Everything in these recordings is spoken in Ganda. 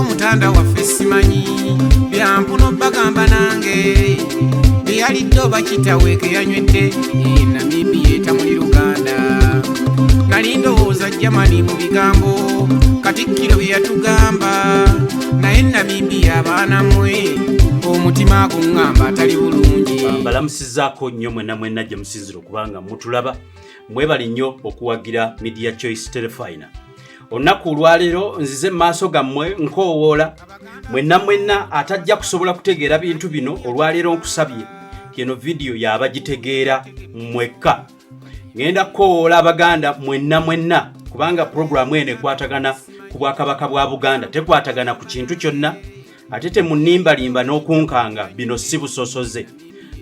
Omutanda waffe simanyi byampuno bagamba nange byeyalidde oba kitawe keyanywedde e Namibia etamuli Luganda. Nali ndowooza Germany mu bigambo Katikkiro bye yatugamba, naye Namibia abaana mmwe omutima guŋŋamba atali bulungi. Mbalamusizaako nnyo mwenna mwenna gye musinzira okubanga mutulaba. Mwebale nnyo okuwagira Media Choice Terefayina. Olunaku olwaleero nzize mu maaso gammwe nkoowoola mwenna mwenna atajja kusobola kutegeera bintu bino. Olwaleero nkusabye eno vidiyo yabagitegeera mwekka. Ngenda kukoowoola Abaganda mwenna mwenna, kubanga puroguramu eno ekwatagana ku Bwakabaka bwa Buganda, tekwatagana ku kintu kyonna. Ate temunimbalimba n'okunkanga, bino si busosoze.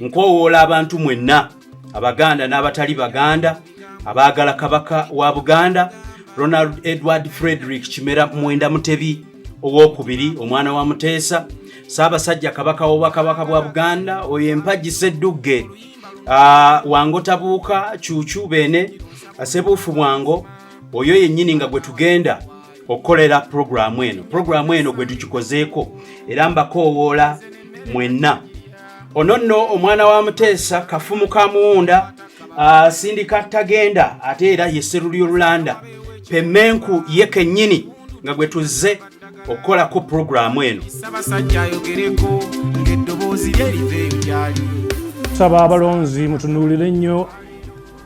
Nkoowoola abantu mwenna Abaganda n'abatali Baganda abaagala Kabaka wa Buganda Ronald Edward Frederick Kimera Mwenda Mutebi owokubiri, omwana wa Muteesa, Ssaabasajja Kabaka w'Obwakabaka bwa Buganda, oyo empagi Seddugge, Wango Tabuuka Kyukyu Beene Sebuufu Bwango, oyo yennyini nga gwe tugenda okukolera puroguramu eno. Puroguramu eno gwe tukikozeeko era mbakoowoola mwenna. Ono nno omwana wa Muteesa, kafumu ka Muwunda, Sindika Tagenda, ate era ye Sserulyo Lulanda Pemmenku ye kennyini nga gwe tuzze okukolako puroguramu eno. Ssaabasajja ayogereko ng'eddoboozi lye liveeyo gy'ali. Tusaba abalonzi mutunuulire nnyo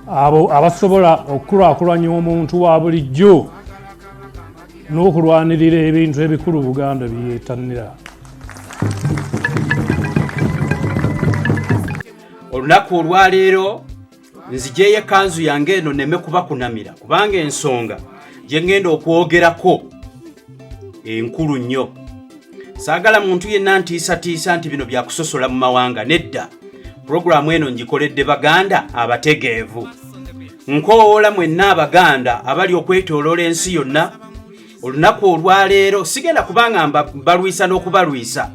abo abasobola okukulaakulanya omuntu wa bulijjo n'okulwanirira ebintu ebikulu Buganda bye yeettanira. Olunaku olwaleero nzijeeyo ekkanzu yange eno neme kubakunamira, kubanga ensonga gye ŋŋenda okwogerako enkulu nnyo. Saagala muntu yenna ntiisatiisa nti bino byakusosola mu mawanga. Nedda, puroguramu eno ngikoledde Baganda abategeevu. Nkoowoola mwenna Abaganda abali okwetooloola ensi yonna. Olunaku olwaleero sigenda kubanga mbalwisa n'okubalwisa.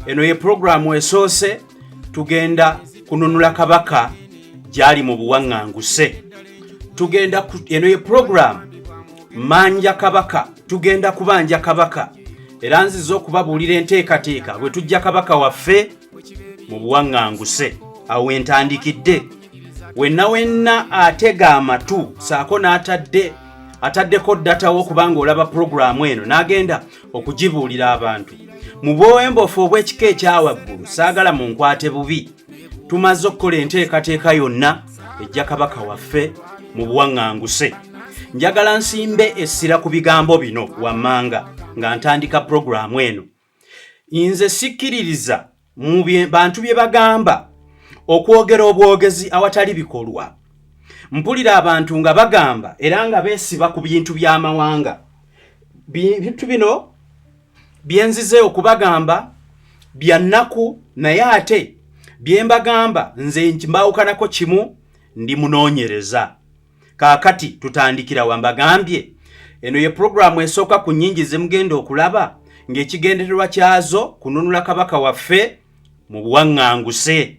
Eno ye puroguramu esoose. Tugenda kununula Kabaka gy'ali mu buwaŋŋanguse. Tugenda eno ye puroguramu Manja Kabaka. Tugenda kubanja Kabaka, era nziza okubabuulira enteekateeka bwe tujja Kabaka waffe mu buwaŋŋanguse. Awo wentandikidde. Wenna wenna atega amatu saako n'atadde ataddeko datawo kubanga olaba puroguramu eno n'agenda okugibuulira abantu mu bwowembofu obw'ekika ekyawaggulu, saagala mu nkwate bubi. Tumaze okukola enteekateeka yonna ejja Kabaka waffe mu buwaŋŋanguse. Njagala nsimbe essira ku bigambo bino wammanga nga ntandika puroguramu eno. Nze sikkiririza mu bantu bye bagamba okwogera obwogezi awatali bikolwa. Mpulira abantu nga bagamba era nga beesiba ku bintu by'amawanga. Bintu bino byenzize okubagamba bya nnaku, naye ate bye mbagamba nze mbawukanako kimu, ndi munoonyereza. Kaakati tutandikira wambagambye. Eno ye puroguramu esooka ku nnyingi zemugenda okulaba ng'ekigendererwa kyazo kununula Kabaka waffe mu buwaŋŋanguse,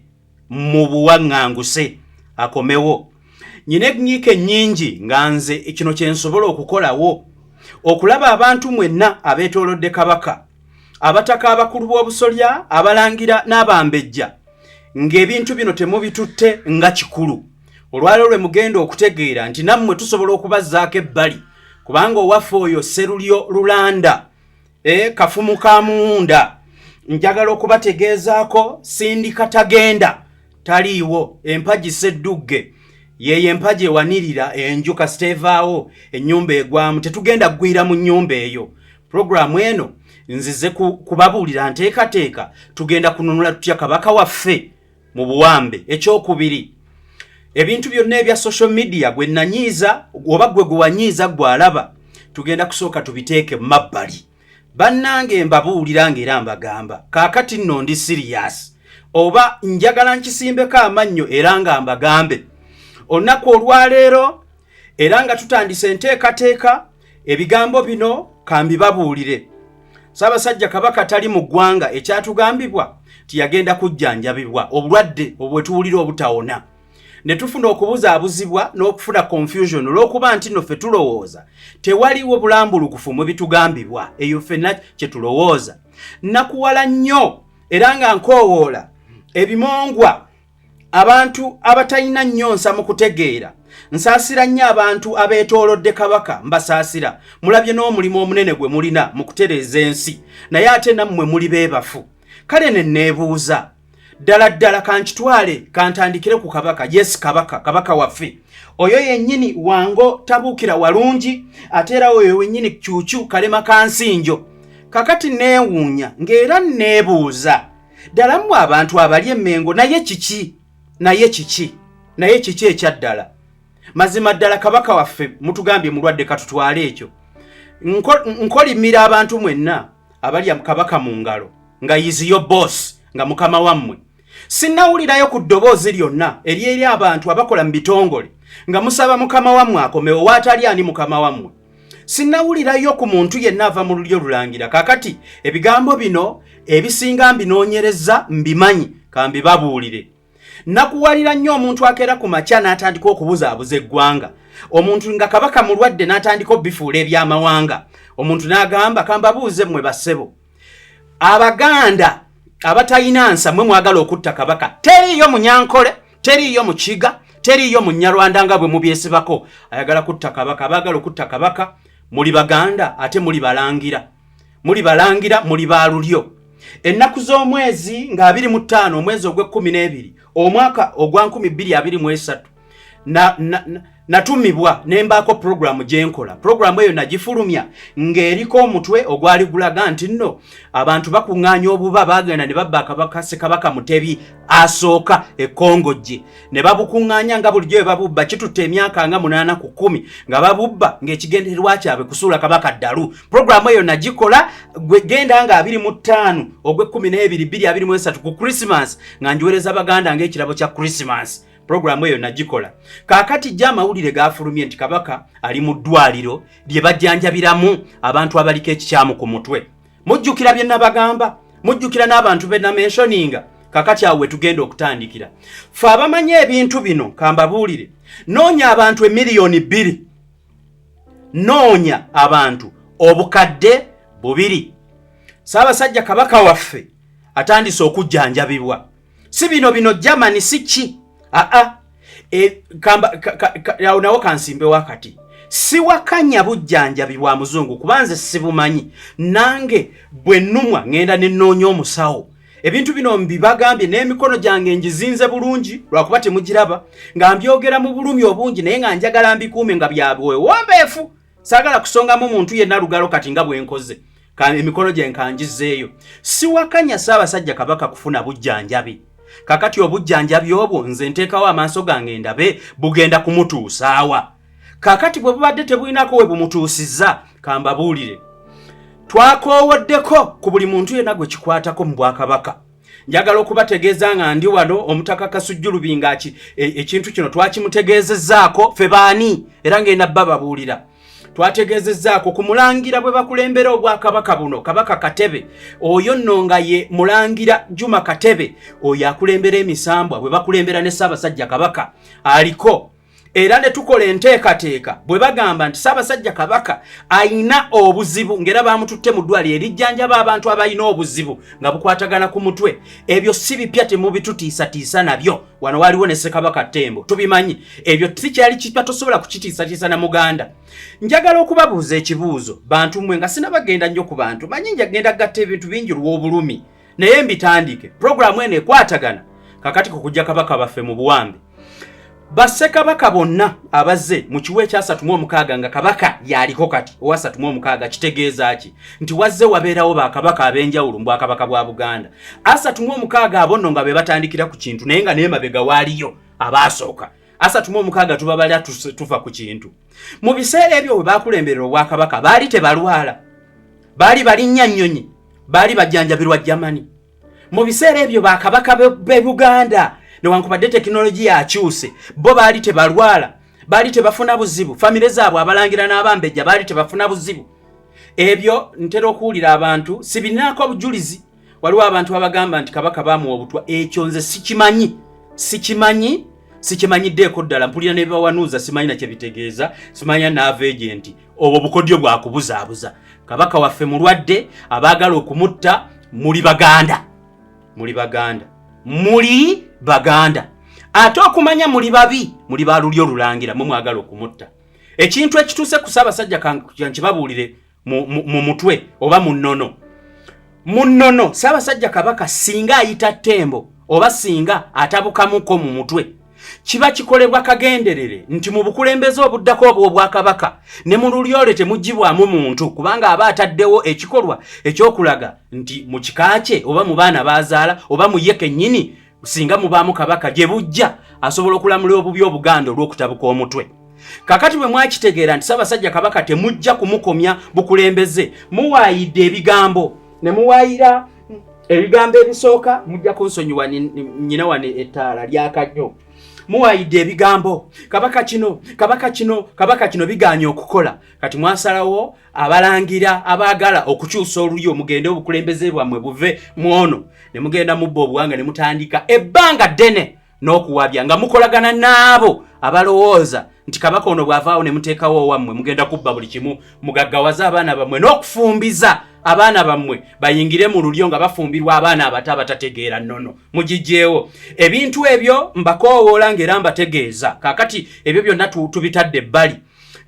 mu buwaŋŋanguse akomewo. Nyina enyiika ennyingi nga nze kino kye nsobola okukolawo okulaba abantu mwenna abeetoolodde Kabaka, abataka abakulu b'obusolya, abalangira n'abambejja, ng'ebintu bino temubitutte nga kikulu. Olwaleero lwe mugenda okutegeera nti nammwe tusobola okubazzaako ebbali, kubanga owaffe oyo Sserulyo Lulanda, kafumu ka Muwunda, njagala okubategeezaako Sindika Tagenda taliiwo. Empagi Seddugge yeyo empagi ewanirira enju, kasita evaawo ennyumba egwamu. Tetugenda kugwira mu nnyumba eyo. Puroguramu eno nzize kubabuulira nteekateeka tugenda kununula tutya Kabaka waffe mu buwambe. Ekyokubiri, ebintu byonna ebya social media, gwe nanyiiza oba gwe gwewanyiiza gwe alaba, tugenda kusooka tubiteeke mu mabbali. Bannange, mbabuulira ng'era mbagamba kaakati nno ndi serious, oba njagala nkisimbeko amannyo, era nga mbagambe olunaku olwaleero era nga tutandise enteekateeka. Ebigambo bino kambibabuulire. Ssaabasajja Kabaka tali mu ggwanga. Ekyatugambibwa nti yagenda kujjanjabibwa obulwadde obwe tuwulira obutawona. Ne tufuna okubuzaabuzibwa n'okufuna confusion olw'okuba nti nno ffe tulowooza tewaliwo bulambulukufu mu bitugambibwa. Eyo ffenna kye tulowooza. Nnakuwala nnyo era nga nkoowoola ebimongwa abantu abatalina nnyo nsa mu kutegeera. Nsaasira nnyo abantu abeetoolodde Kabaka, mbasaasira. Mulabye n'omulimu omunene gwe mulina mu kutereeza ensi, naye ate nammwe muli beebafu. Kale ne neebuuza ddala ddala, kankitwale kantandikire ku Kabaka. Yes, Kabaka, Kabaka waffe oyo yennyini wango tabuukira walungi, ate era oyo wennyini kyukyu kalema kansinjo. Kakati neewuunya ng'era neebuuza ddala, mmwe abantu abali emmengo, naye kiki, naye kiki, naye kiki ekyaddala? Mazima ddala Kabaka waffe mutugambye mulwadde, katutwale ekyo. Nkolimira abantu mwenna abalya Kabaka mu ngalo nga is your boss, nga mukama wammwe. Sinnawulirayo ku ddoboozi lyonna eryeri abantu abakola mu bitongole nga musaba mukama wammwe akomewo. Waatali ani mukama wammwe? Sinnawulirayo ku muntu yenna ava mu lulyo lulangira. Kakati ebigambo bino ebisinga mbinoonyereza, mbimanyi, kambibabuulire. Nakuwalira nnyo omuntu akeera ku makya n'atandika okubuzaabuza eggwanga, omuntu nga Kabaka mulwadde n'atandika obifuula ebyamawanga, omuntu n'agamba, kambabuuze mmwe bassebo Abaganda abatalina nsa, mwe mwagala okutta Kabaka. Teriiyo Munyankole, teriiyo Mukiga, teriiyo Munyarwanda nga bwe mubyesibako ayagala kutta Kabaka. Abaagala okutta Kabaka muli Baganda, ate muli Balangira, muli Balangira, muli balulyo. Ennaku z'omwezi nga 25 omwezi ogw'e-12 omwaka ogwa 2023 natumibwa ne mbaako puroguramu gye nkola. Puroguramu eyo nagifulumya ng'eriko omutwe ogwali gulaga nti nno abantu bakuŋŋaanya obuba bagenda ne babba Kabaka Ssekabaka Mutebi asooka ekongojje ne babukuŋŋaanya nga bulijjo bwe babubba. Kitutte emyaka nga 8 ku 10 nga babubba, ng'ekigendererwa kyabwe kusuula Kabaka ddalu. Puroguramu eyo nagikola gwe genda nga 25 ogw'e-12 2023 ku Christmas, nga njiwereza Baganda ng'ekirabo kya Christmas. Puroguramu eyo nagikola. Kaakati jja amawulire gafulumye nti Kabaka ali mu ddwaliro lye bajjanjabiramu abantu abaliko ekikyamu ku mutwe. Mujjukira bye nabagamba, mujjukira n'abantu be namentioninga. Kakati awo we tugenda okutandikira. Fe abamanyi ebintu bino, kambabuulire, noonya abantu 2,000,000, noonya abantu 2,000. Ssaabasajja Kabaka waffe atandise okujjanjabibwa, si bino bino Germany, si ki, aa e, kamba, ka, ka, ka, awo nawo kansimbe wakati. Siwakanya bujjanjabi bwa muzungu, kuba nze sibumanyi. Nange bwe nnumwa ŋŋenda ne nnoonya omusawo. Ebintu bino mbibagambye n'emikono gyange ngizinze bulungi, lwakuba temugiraba nga mbyogera mu bulumi obungi, naye nga njagala mbikuume nga byabwewombeefu. Saagala kusongamu muntu yenna lugalo. Kati nga bwe nkoze, emikono gye nkangizeeyo. Siwakanya Ssaabasajja Kabaka kufuna bujjanjabi. Kakati obujjanjabi obwo nze nteekawo amaaso gange ndabe bugenda kumutuusaawa. Kakati bwe bubadde tebulinako we bumutuusizza, kambabuulire, twakoowoddeko ku buli muntu yenna gwe kikwatako mu bwakabaka. Njagala okubategeeza nga ndi wano Omutaka Kasujju Lubinga, ekintu kino twakimutegeezezzaako. Fe baani? Era ngenda bababuulira. Twategeezezzaako ku mulangira bwe bakulembera obwakabaka buno, Kabaka Katebe oyo nno nga ye Mulangira Juma Katebe, oyo akulembera emisambwa bwe bakulembera ne Ssaabasajja Kabaka aliko. Era ne tukola enteekateeka bwe bagamba nti Ssaabasajja Kabaka ayina obuzibu, ng'era bamututte mu ddwaliro erijjanjaba abantu abalina obuzibu nga bukwatagana ku mutwe. Ebyo si bipya, temubitutiisatiisa nabyo. Wano waliwo ne Ssekabaka Ttembo, tubimanyi ebyo, si kyali kipya, tosobola kukitiisatiisa na Muganda. Njagala okubabuuza ekibuuzo, bantu mmwe, nga sinabagenda nnyo ku bantu. Manyi njagenda gatta ebintu bingi lw'obulumi, naye mbitandike. Puroguramu eno ekwatagana kakati ku kujja kabaka baffe mu buwambe. Bassekabaka bonna abazze mu kiwa ekyasatu mu 6 nga Kabaka yaliko kati owa 36, kitegeeza ki? Nti wazze wabeerawo bakabaka ab'enjawulo mu bwakabaka bwa Buganda. 36 abo nno nga be batandikira ku kintu, naye nga n'emabega waaliyo abaasooka. 36 tubabalya tuva ku kintu. Mu biseera ebyo bwe bakulemberera obwakabaka, baali tebalwala, baali balinnya nnyonyi, baali bajjanjabirwa Germany? Mu biseera ebyo bakabaka be Buganda, newankubadde tekinologiya akyuse, bo baali tebalwala, baali tebafuna buzibu? Famire zaabwe, abalangira n'abambejja, baali tebafuna buzibu? Ebyo ntera okuwulira abantu, sibinaako obujulizi. Waliwo abantu abagamba nti Kabaka bamuwa obutwa. Ekyo nze sikimanyi, sikimanyi. Sikimanyiddeeko ddala, mpulira nebibawanuuza, simanyi nakyebitegeeza, simanya nerve agent. Obwo bukodyo bwakubuzaabuza. Kabaka waffe mulwadde, abaagala okumutta muli Baganda, muli Baganda, muli Baganda. Ate okumanya muli babi, muli ba lulyo olulangira, mwe mwagala okumutta. Ekintu ekituuse ku Ssaabasajja, nkibabuulire mu mutwe oba mu nnono. Mu nnono, Ssaabasajja Kabaka singa ayita ttembo oba singa atabukamuko mu mutwe, kiba kikolebwa kagenderere nti mu bukulembeze obuddako obw'obwakabaka ne mu lulyole temugibwamu muntu, kubanga aba ataddewo ekikolwa ekyokulaga nti mu kika kye oba mu baana bazaala oba mu ye kennyini, singa mubaamu kabaka gye bujja, asobola okulamula obubi Obuganda olw'okutabuka omutwe. Kakati bwe mwakitegeera nti Ssaabasajja Kabaka temujja kumukomya bukulembeze, muwaayidde ebigambo ne muwaayira ebigambo ebisooka. Mujja kunsonyiwa, nyina wano ettaala lyaka nnyo. Muwaayidde ebigambo, kabaka kino, kabaka kino, kabaka kino, biganye okukola. Kati mwasalawo abalangira abaagala okukyusa olulyo, mugende obukulembeze bwammwe buve mwono, ne mugenda mubba obuwanga, ne mutandika ebbanga ddene n'okuwabya nga mukolagana n'abo abalowooza nti kabaka ono bw'avaawo ne muteekawo owammwe, mugenda kubba buli kimu, mugaggawaze abaana bammwe n'okufumbiza abaana bammwe bayingire mu lulyo nga bafumbirwa abaana abato abatategeera nnono. Mugijjeewo ebintu ebyo, mbakoowoola ng'era mbategeeza. Kaakati ebyo byonna tubitadde ebbali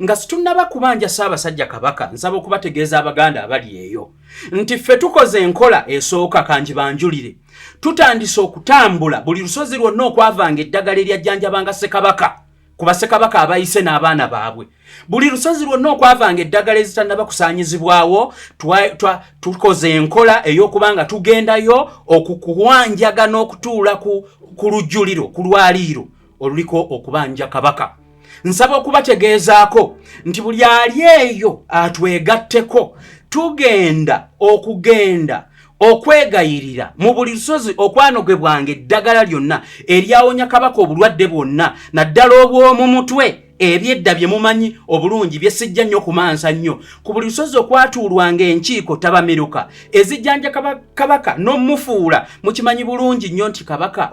nga situnnaba kubanja Ssaabasajja Kabaka. Nsaba okubategeeza Abaganda abali eyo nti ffe tukoze enkola esooka, kanjibanjulire. Tutandise okutambula buli lusozi lwonna okwavanga eddagala eryajjanjabanga Ssekabaka, ku bassekabaka abayise n'abaana baabwe. Buli lusozi lwonna okwavanga eddagala ezitannaba kusaanyizibwawo, tukoze enkola ey'okuba nga tugendayo okukuwanjaga n'okutuula ku lujjuliro, ku lwaliiro oluliko okubanja kabaka. Nsaba okubategeezaako nti buli ali eyo atwegatteko. Tugenda okugenda okwegayirira mu buli lusozi okwanogebwanga eddagala lyonna eryawonya kabaka obulwadde bwonna, naddala obw'omu mutwe, ebyedda bye mumanyi obulungi, bye sijja nnyo kumansa nnyo. Ku buli lusozi okwatuulwanga enkiiko tabamiruka ezijjanja kabaka n'omufuula, mukimanyi bulungi nnyo nti kabaka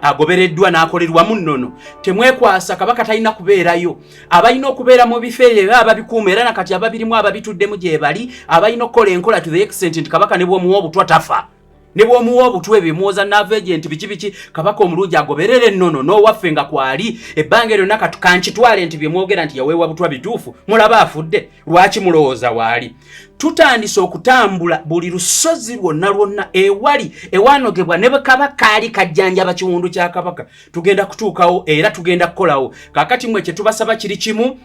agobereddwa n'akolerwa mu nnono. Temwekwasa, kabaka talina kubeerayo. Abalina okubeera mu bifo ebyo era ababikuuma, era nakati ababirimu, ababituddemu gye bali, abalina okukola enkola to the extent nti kabaka ne bw'omuwa obutwa tafa, ne bw'omuwa obutwa, ebyo muwoza nerve agent biki biki, kabaka omulungi agoberera ennono n'owaffe nga kwali ebbanga eryo. Nakati kankitwale nti bye mwogera nti yaweebwa butwa bituufu, mulaba afudde, lwaki mulowooza waali? Tutandise okutambula buli lusozi lwonna lwonna ewali ewanogebwa ne bwe kaba kaali kajjanjaba kiwundu kya kabaka, tugenda kutuukawo era tugenda kukolawo. Kaakati mmwe kye tubasaba kiri kimu.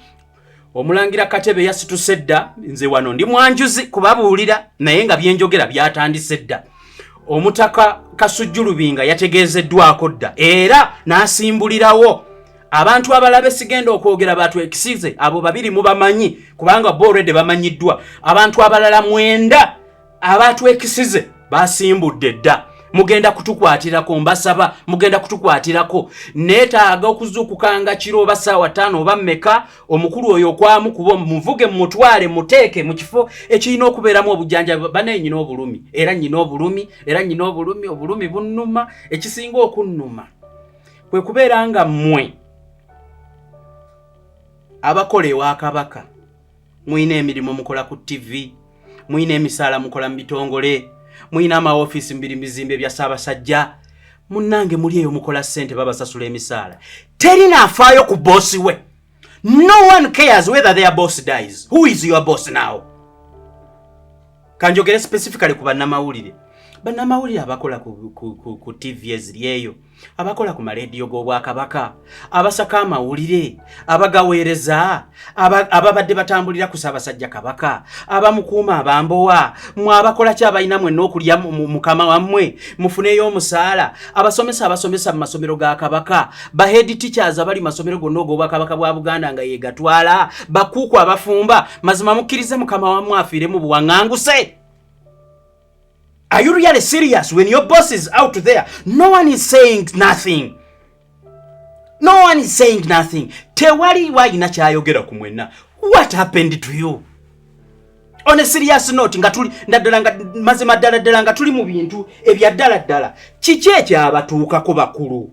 Omulangira Katebe yasituse dda. Nze wano ndi mwanjuzi kubabuulira, naye nga byenjogera byatandise dda. Omutaka Kasujju Lubinga yategeezeddwako dda era n'asimbulirawo abantu abalabe. Sigenda okwogera batwekisize, abo babiri mubamanyi kubanga bo already bamanyiddwa. Abantu abalala 90 abatwekisize basimbudde dda. Mugenda kutukwatirako, mbasaba mugenda kutukwatirako. Neetaaga okuzuukukanga kiro oba saawa 5 oba mmeka, omukulu oyo okwamu kuba muvuge, mumutwale, muteeke mu kifo ekirina okubeeramu obujjanjabi. Banaye nyina obulumi, era nyina obulumi, era nyina obulumi, obulumi bunnuma. Ekisinga okunnuma kwe kubeera nga mmwe abakola ewa kabaka mulina emirimu, mukola ku TV, mulina emisaala, mukola mu bitongole, mulina amaofiisi mu biri bizimbe bya Ssaabasajja. Munnange, muli eyo mukola ssente, babasasula emisaala, teri naafaayo ku boss we. No one cares whether their boss dies. Who is your boss now? Kanjogere specifically ku bannamawulire, bannamawulire abakola ku TV eziri eyo, abakola ku malediyo g'obwakabaka, abasaka amawulire, abagaweereza, ababadde batambulira ku Ssaabasajja Kabaka, abamukuuma, abambowa, mwe abakola ki, abalina mwenna okulya mukama wammwe mufuneyo omusaala, abasomesa abasomesa mu masomero ga Kabaka, ba head teachers abali mu masomero gonna og'obwakabaka bwa Buganda nga yegatwala, bakuuku abafumba, mazima mukkirize mukama wammwe afiire mu buwaŋŋanguse? Are you really serious when your boss is out there? No one is saying nothing. No one is saying nothing. Tewali walina kyayogera ku mwenna. What happened to you? On a serious note, nga tuli naddala nga mazima ddala ddala nga tuli mu bintu ebya ddala ddala, kiki ekyabatuukako bakulu?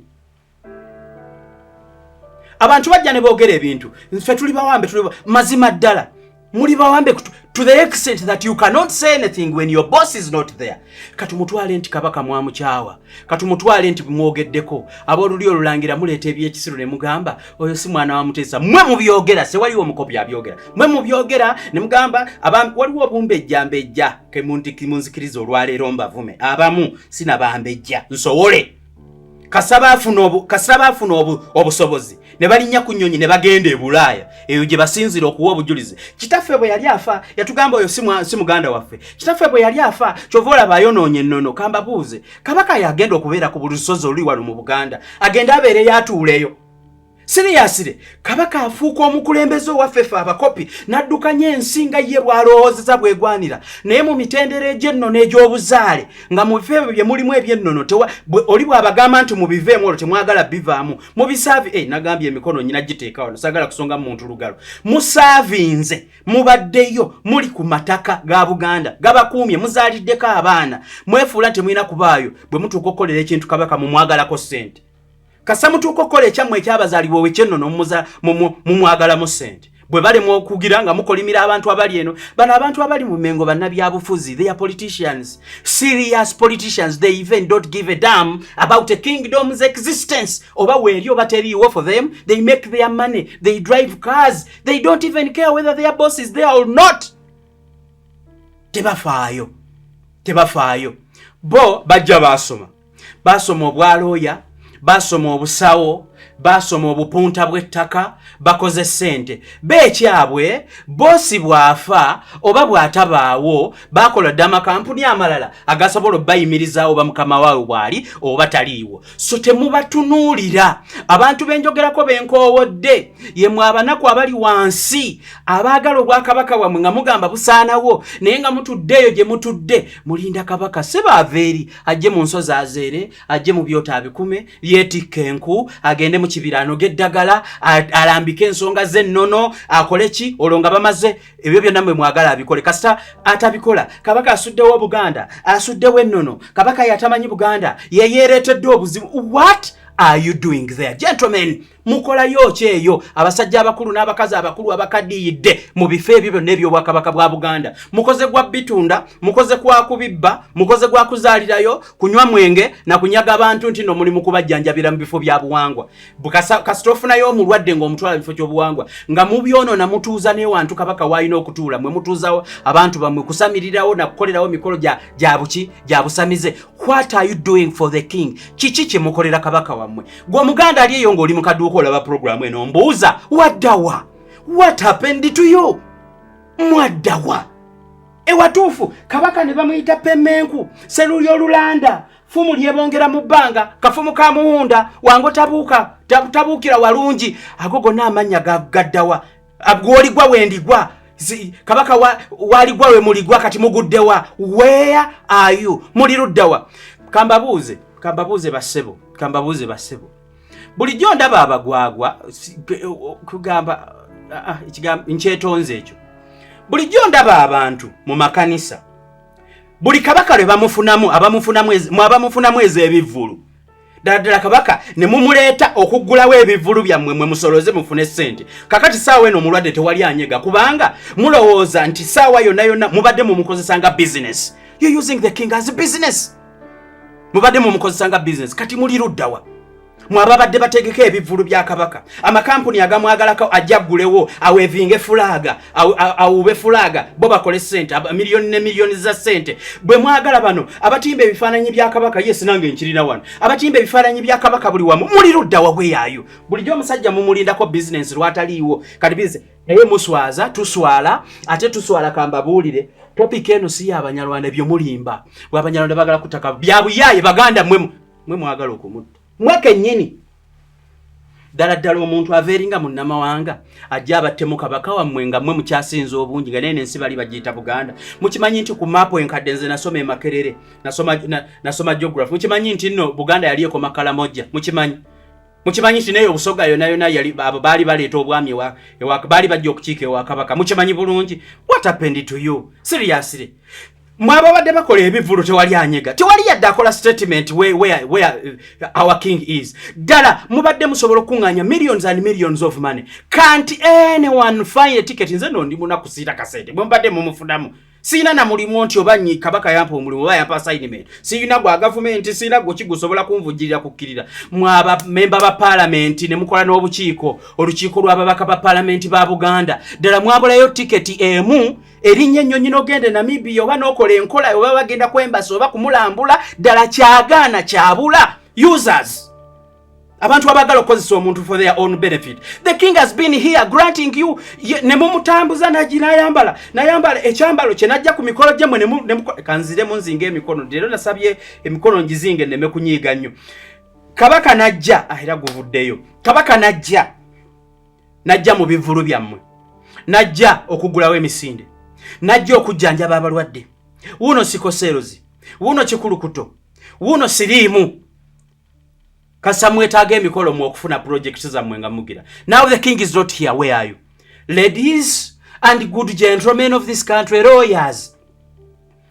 Abantu bajja ne boogera ebintu, ffe tuli bawambe, tuli mazima ddala muli bawambe to the extent that you cannot say anything when your boss is not there. Katumutwale nti Kabaka mwamukyawa, katumutwale nti mwogeddeko ab'olulyo olulangira, muleeta ebyekisiru ne mugamba oyo si mwana wa Muteesa. Mmwe mubyogera, sewaliwo omukopi abyogera, mmwe mubyogera ne mugamba waliwo obumbejja mbejja. Munzikiriza olwaleero mbavume abamu, sinabambejja nsowole. Kasaba afuna obusobozi ne balinnya ku nnyonyi ne bagenda e Bulaaya, eyo gye basinzira okuwa obujulizi. Kitaffe bwe yali afa yatugamba oyo si muganda waffe. Kitaffe bwe yali afa, kyova olaba ayonoonya ennono. Kambabuuze, Kabaka yagenda okubeera ku buli lusozi oluli wano mu Buganda, agende abeereyo atuuleyo? Seriously, Kabaka afuuka omukulembeze owaffe ffe abakopi, n'addukanya ensi nga ye bw'alowoozeza bwegwanira. Naye mu mitendera egy'ennono egy'obuzaale, nga mu bifo ebyo bye mulimu eby'ennono, oli bw'abagamba nti mubiveemu, olwo temwagala bivaamu, mubisaavi. Nagambye emikono nyina giteeka wano, saagala kusonga muntu lugalo. Musaavinze, mubaddeyo, muli ku mataka ga Buganda, gabakuumye, muzaaliddeko abaana, mwefuula nti mulina kubaayo. Bwe mutuuka okukolera ekintu Kabaka, mumwagalako ssente. Kasa mutuuka okukola ekyammwe ekyabazaalibwa owekyennono, mumwagalamu ssente. Bwe balemwa okugira nga mukolimira abantu abali eno. Bano abantu abali mu Mengo bannabyabufuzi, they are politicians, serious politicians. They even don't give a damn about a kingdom's existence, oba weeri oba teriiwo. For them, they make their money, they drive cars, they don't even care whether their boss is there or not. Tebafaayo, tebafaayo. Bo bajja basoma, basoma obwalooya, basoma obusawo, basoma obupunta bw'ettaka, bakoze ssente. Beekyabwe boss bw'afa oba bw'atabaawo, bakola dde amakampuni amalala agasobola obbayimirizaawo, oba mukama waabwe bw'ali oba taliiwo. So temubatunuulira. Abantu benjogerako, benkoowodde, ye mwe abanaku abali wansi abaagala obwakabaka bwammwe nga mugamba busaanawo, naye nga mutudde eyo gye mutudde mulinda Kabaka sebaava eri ajje mu nsozi azeere, ajje mu byoto abikume, yeetikka enku, agende mu kibira anoge eddagala, alambike ensonga z'ennono, akole ki. Olwo nga bamaze ebyo byonna mwe mwagala abikole. Kasita atabikola, Kabaka asuddewo Obuganda, asuddewo ennono, Kabaka yatamanyi Buganda, yeyeereetedde obuzibu. What are you doing there, gentlemen? Mukolayo ki eyo, abasajja abakulu n'abakazi abakulu abakadiyidde mu bifo ebyo byonna ebyobwakabaka bwa Buganda? Mukoze gwa bitunda, mukoze kwa kubibba, mukoze gwa kuzaalirayo, kunywa mwenge na kunyaga abantu nti no mulimu kubajjanjabira mu bifo bya buwangwa. Kasita ofunayo omulwadde ng'omutwala mu bifo ky'obuwangwa, nga mubyonoona, mutuuza n'ewantu Kabaka w'alina okutuula, mwe mutuuzawo abantu bammwe kusamirirawo na kukolerawo mikolo gya buki, gya busamize. What are you doing for the king? Kiki kye mukolera Kabaka wammwe? Gwe Omuganda ali eyo ng'oli mu kaduuka olaba puroguramu eno, mbuuza, waddawa? What happened to you? Mwaddawa ewatuufu? Kabaka ne bamuyita Pemenku, Seruli Olulanda, fumu lyebongera mu bbanga, kafumu ka muwunda wango, tabuuka tabuukira walungi. Ago gonna amannya gaddawa? Gwoligwa wendigwa. Kabaka waligwa we muligwa, kati muguddewa? Where are you? Muli luddawa? Kambabuuze, kambabuuze bassebo, kambabuuze bassebo. Bulijjo ndaba abagwagwa, kugamba nkyetonze ekyo. Bulijjo ndaba abantu mu makanisa, buli Kabaka lwe bamufunamu, abamufunamu mwe abamufunamu ez'ebivvulu, ddala ddala Kabaka ne mumuleeta okuggulawo ebivvulu byammwe, mwe musoloze mufune ssente. Kakati saawa eno omulwadde tewali anyega, kubanga mulowooza nti saawa yonna yonna mubadde mumukozesa nga business. You using the king as business, mubadde mumukozesa nga business. Kati muli luddawa, mwe ababadde bategeka ebivvulu bya Kabaka? Amakampuni agamwagalako ajja aggulewo, awevinge flag, awuube flag, bo bakole sente, miliyoni ne miliyoni za sente. Bwe mwagala bano abatimba ebifaananyi bya Kabaka, yes, nange nkirina wano, abatimba ebifaananyi bya Kabaka buli wamu, muli ludda wabweyaayo? Bulijjo omusajja mumulindako bizinensi lwataliiwo. Kati bizinesi naye muswaza, tuswala, ate tuswala. Kambabuulire, topic eno si y'Abanyarwanda. Ebyo mulimba bwe Abanyarwanda bagala kutaka bya buyaaye. Baganda mwe mwe mwagala okumutta mwe kennyini. Ddala ddala omuntu ava eringa munnamawanga ajja abattemu Kabaka wammwe nga mmwe mukyasinza obungi, nga naye nensi bali bagiyita Buganda. Mukimanyi nti ku maapu enkadde, nze nasoma e Makerere, nasoma geography, mukimanyi nti nno Buganda yali ekoma Kalamoja? Mukimanyi? Mukimanyi nti naye Obusoga yonna yonna yali, abo baali baleeta obwami ewa baali bajja okukiika ewa Kabaka? Mukimanyi bulungi. What happened to you? Seriously. Mwababadde bakola ebivvulu, tewali anyega, tewali yadde akola statement where our king is. Ddala mubadde musobola okuŋŋaanya millions and millions of money. Can't anyone find a ticket? Nze no ndi munaku, siina kasente. Bwe mubadde mumufunamu, siina na mulimu nti oba nyi Kabaka yampa omulimu oba yampa assignment. Siina gwa gavumenti, siina gwe kigusobola kunvujjirira kukkirira. Mwaba memba ba paalamenti ne mukola n'obukiiko, olukiiko lw'ababaka ba paalamenti ba Buganda, ddala mwabulayo tiketi emu erinnya ennyonyi n'ogenda e Namibia oba n'okola enkola oba bagenda kwembasa oba kumulambula? Ddala kyagaana kyabula. Users, abantu abaagala okukozesa omuntu for their own benefit. The king has been here granting you, ne mumutambuza nayambala nayambala ekyambalo kye, najja ku mikolo gyammwe. Kanziremu nzinga emikono. Leero nasabye emikono ngizinge nneme kunyiiga nnyo. Kabaka najja, era guvuddeyo. Kabaka najja, najja mu bivulu byammwe, najja okugulawo emisinde, najja okujjanjaba abalwadde. Wuuno sickle cells, wuuno kikulukuto, wuuno siriimu. Kasa mwetaaga emikolo mu okufuna project zammwe nga mugira. Now the king is not here, where are you? Ladies and good gentlemen of this country, lawyers,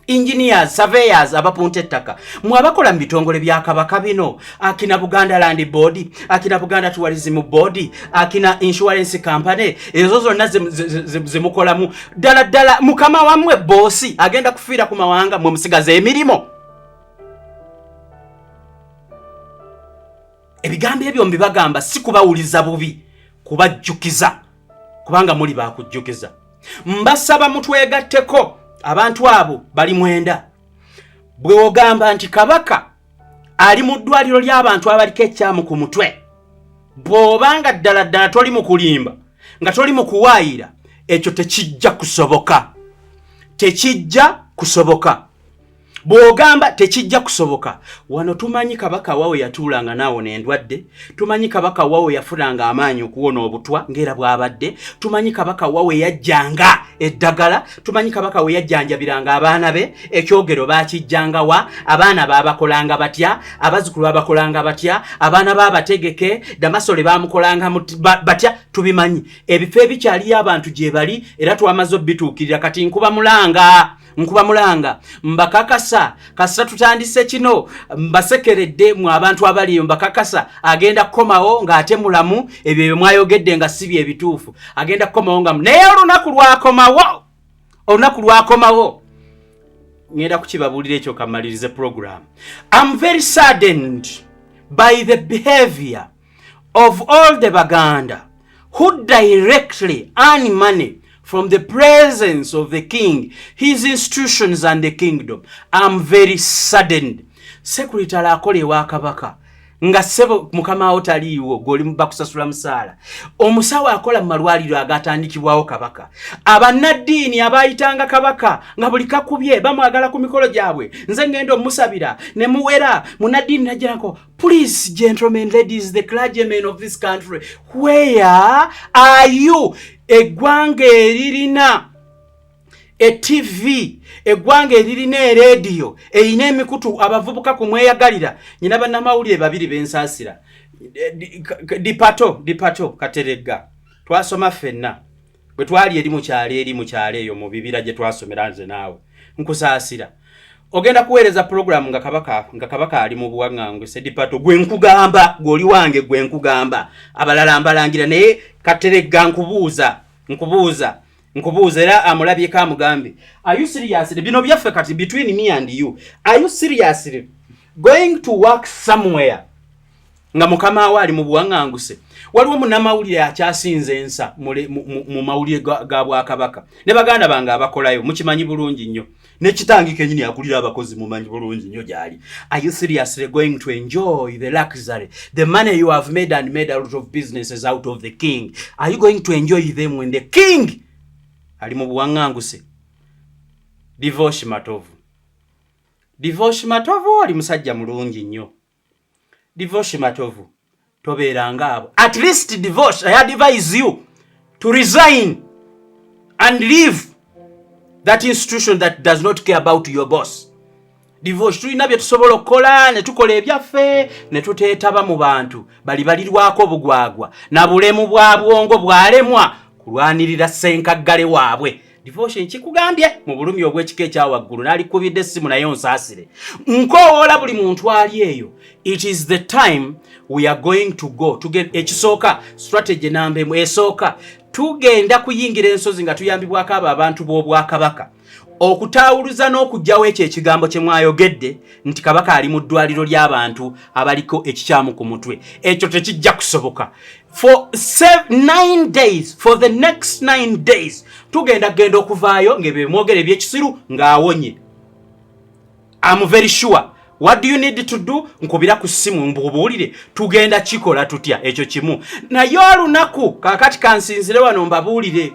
engineers, surveyors, abapunta ettaka, mwe abakola mu bitongole bya Kabaka bino, akina Buganda Land Board, akina Buganda Tourism Board, akina insurance company, ezo zonna zemukolamu, ddala ddala mukama wammwe boss agenda kufiira ku mawanga, mwe musigaza emirimu? Ebigambo ebyo mbibagamba si kubawuliza bubi, kubajjukiza, kubanga muli bakujjukiza. Mbasaba mutwegatteko. Abantu abo bali 90. Bwe ogamba nti Kabaka ali mu ddwaliro ly'abantu abaliko ekyamu ku mutwe, bw'obanga ddala ddala toli mu kulimba, nga toli mu kuwaayira, ekyo tekijja kusoboka, tekijja kusoboka. Bw'ogamba tekijja kusoboka, wano tumanyi Kabaka wawe yatuulanga naawona endwadde, tumanyi Kabaka wawe yafunanga amaanyi okuwona obutwa ng'era bw'abadde, tumanyi Kabaka wawe yajjanga eddagala, tumanyi Kabaka we yajjanjabiranga abaana be. Ekyogero baakijjanga wa? Abaana baabakolanga batya? Abazzukulu babakolanga batya? Abaana baabategeke damasole bamukolanga batya? Tubimanyi. Ebifo ebikyaliyo abantu gye bali, era twamaze obituukirira. Kati nkuba mulanga, nkuba mulanga, mbakakasa, kasita tutandise kino, mbasekeredde mu abantu abaliyo. Mbakakasa agenda kukomawo ng'ate mulamu. Ebyo bye mwayogedde nga si bye bituufu, agenda kukomawo nga, naye olunaku lwakomawo, olunaku lwakomawo, ngenda kukibabuulira ekyo. Kamalirize program. I'm very saddened by the behavior of all the Baganda who directly earn money from the presence of the king, his institutions and the kingdom. I'm very saddened. Secretary akola ewa Kabaka nga ssebo mukama wo taliiwo, gw'oli bakusasula musaala. Omusawo akola mu malwaliro agatandikibwawo Kabaka, abannaddiini abayitanga Kabaka nga buli kakubye bamwagala ku mikolo gyabwe, nze ngenda omusabira ne muwera munnaddiini najjanako. Please, gentlemen, ladies, the clergymen of this country, where are you? Eggwanga eririna eTV, eggwanga eririna erediyo erina emikutu abavubuka kumweyagalira, nyina bannamawulire babiri bensaasira. Dipato, Dipato Kateregga, twasoma ffenna bwe twali eri mukyalo, eri mukyalo eyo mu bibira gye twasomera nze naawe. Nkusaasira, ogenda kuweereza puroguramu nga Kabaka ali mu buwaŋŋanguse. Dipato, gwe nkugamba, gw'oli wange, gwe nkugamba, abalala mbalangira, naye Kateregga nkubuuza, nkubuuza, nkubuuza, era amulabyeko amugambe, are you serious? Bino byaffe kati between me and you. Are you seriously going to work somewhere nga mukama we ali mu buwaŋŋanguse? Waliwo munnamawulire akyasinze ensa mu mawulire ga bwakabaka ne baganda bange abakolayo, mukimanyi bulungi nnyo, nekitangi kenyini akulira abakozi mumanyi bulungi nnyo gyali. Are you seriously going to enjoy the luxury, the money you have made and made a lot of businesses out of the king? Are you going to enjoy them when the king ali mu buwaŋŋanguse? Divoshi Matovu, Divoshi Matovu, oli musajja mulungi nnyo. Divoshi Matovu, tobeeranga abo. At least, Divosh, I advise you to resign and leave that institution that does not care about your boss. Divosh, tulina bye tusobola okukola ne tukola ebyaffe ne tuteetaba mu bantu bali balirwako obugwagwa na bulemu bwa bwongo bwalemwa kulwanirira ssenkaggale waabwe. Devotion kikugambye mu bulumi obw'ekika ekya waggulu, n'alikubidde essimu naye onsaasire. Nkoowoola buli muntu ali eyo, it is the time we are going to go. Ekisooka, strategy namba emu esooka, tugenda kuyingira ensozi nga tuyambibwako abo abantu b'Obwakabaka okutaawuluza n'okuggyawo ekyo ekigambo kye mwayogedde nti Kabaka ali mu ddwaliro ly'abantu abaliko ekikyamu ku mutwe. Ekyo tekijja kusoboka. For 9 days, for the next 9 days, tugenda genda okuvaayo ng'ebyo byemwogera ebyekisiru ng'awonye. I'm very sure. What do you need to do? Nkubira ku ssimu mbubuulire tugenda kikola tutya. Ekyo kimu. Naye olunaku kaakati kansinzire wano mbabuulire,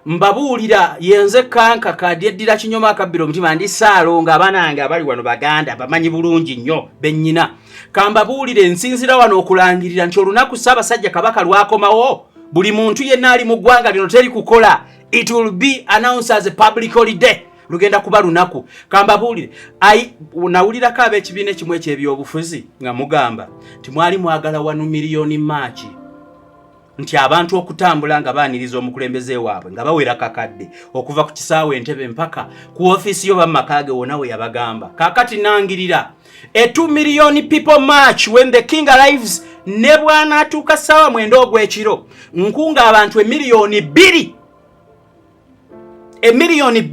mbabuulira yenze kanka kadyeddira kinyoma akabbira omutima. Ndi Saalongo, abaana bange abali wano baganda bamanyi bulungi nnyo bennyina. Kambabuulire, nsinzira wano okulangirira nti olunaku Ssaabasajja Kabaka lwakomawo, buli muntu yenna ali mu ggwanga lino teri kukola. It will be announced as a public holiday. Lugenda kuba lunaku. Kambabuulire, nawulirako ab'ekibiina ekimu ekyebyobufuzi nga mugamba nti mwali mwagala 1 million march, nti abantu okutambula nga baaniriza omukulembeze waabwe nga bawera kakadde okuva ku kisaawe Entebe mpaka ku ofiisi yo bamumaka ge wonna we yabagamba. Kaakati nangirira a 2 million people march when the king arrives. Ne bw'anaatuuka ssaawa 9 ogw'ekiro, nkunga abantu 2 million, 2 million